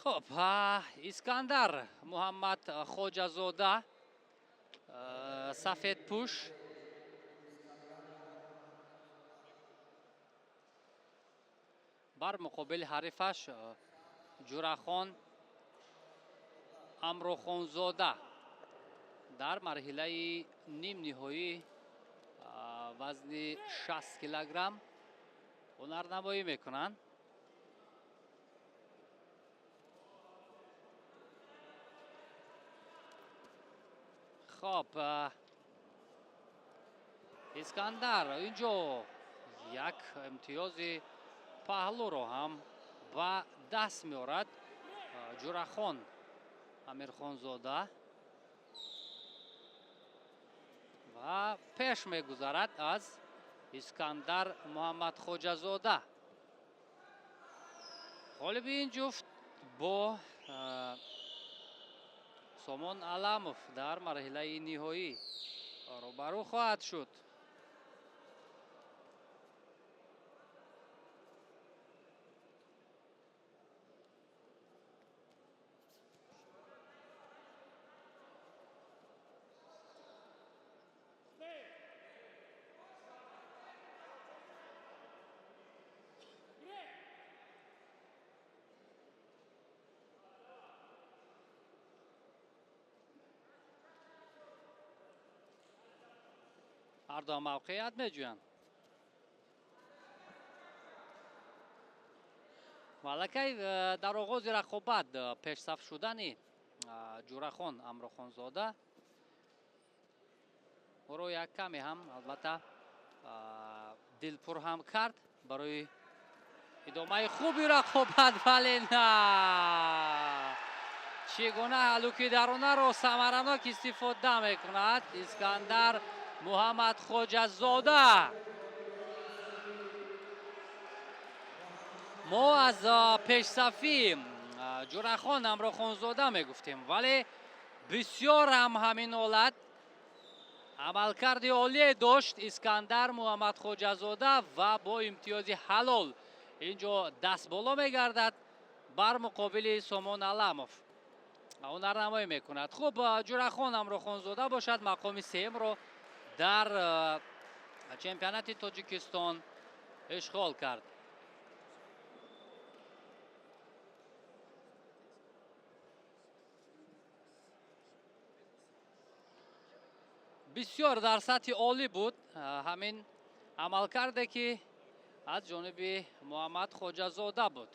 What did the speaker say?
Хуб, Искандар Муҳаммад Хоҷазода, сафедпӯш, бар муқобили ҳарифаш Ҷурахон Амрохонзода дар марҳилаи нимниҳоӣ вазни 60 килограмм ҳунарнамоӣ мекунанд. Хоб, Искандар инҷо як имтиёзи паҳлӯро ҳам ба даст меорад. Ҷурахон Амирхонзода ва пеш мегузарад аз Искандар Муҳаммадхоҷазода. Ғолиби ин ҷуфт бо Сомон Аламов дар марҳилаи ниҳоӣ рӯбарӯ хоҳад шуд. Ҳарду мавқеият меҷӯянд. Малакай дар оғози рақобат пешсаф шудани Ҷурахон Амрохонзода ӯро як каме ҳам албатта дилпур ҳам кард барои идомаи хуби рақобат, вале на, чӣ гуна ҳалуки даронаро самаранок истифода мекунад Искандар Муҳаммад Хоҷазода. Мо аз пешсафӣ Ҷурахон Амрохонзода мегуфтем, вале бисёр ҳам ҳамин ҳолат амалкарди олие дошт Искандар Муҳаммад Хоҷазода ва бо имтиёзи ҳалол инҷо даст боло мегардад бар муқобили Сомон Аламов ҳунарнамоӣ мекунад. Хуб, Ҷурахон Амрохонзода бошад мақоми сеюмро дар чемпионати Тоҷикистон ишғол кард. Бисёр дар сатҳи олӣ буд ҳамин амалкарде ки аз ҷониби Муҳаммад Хоҷазода буд.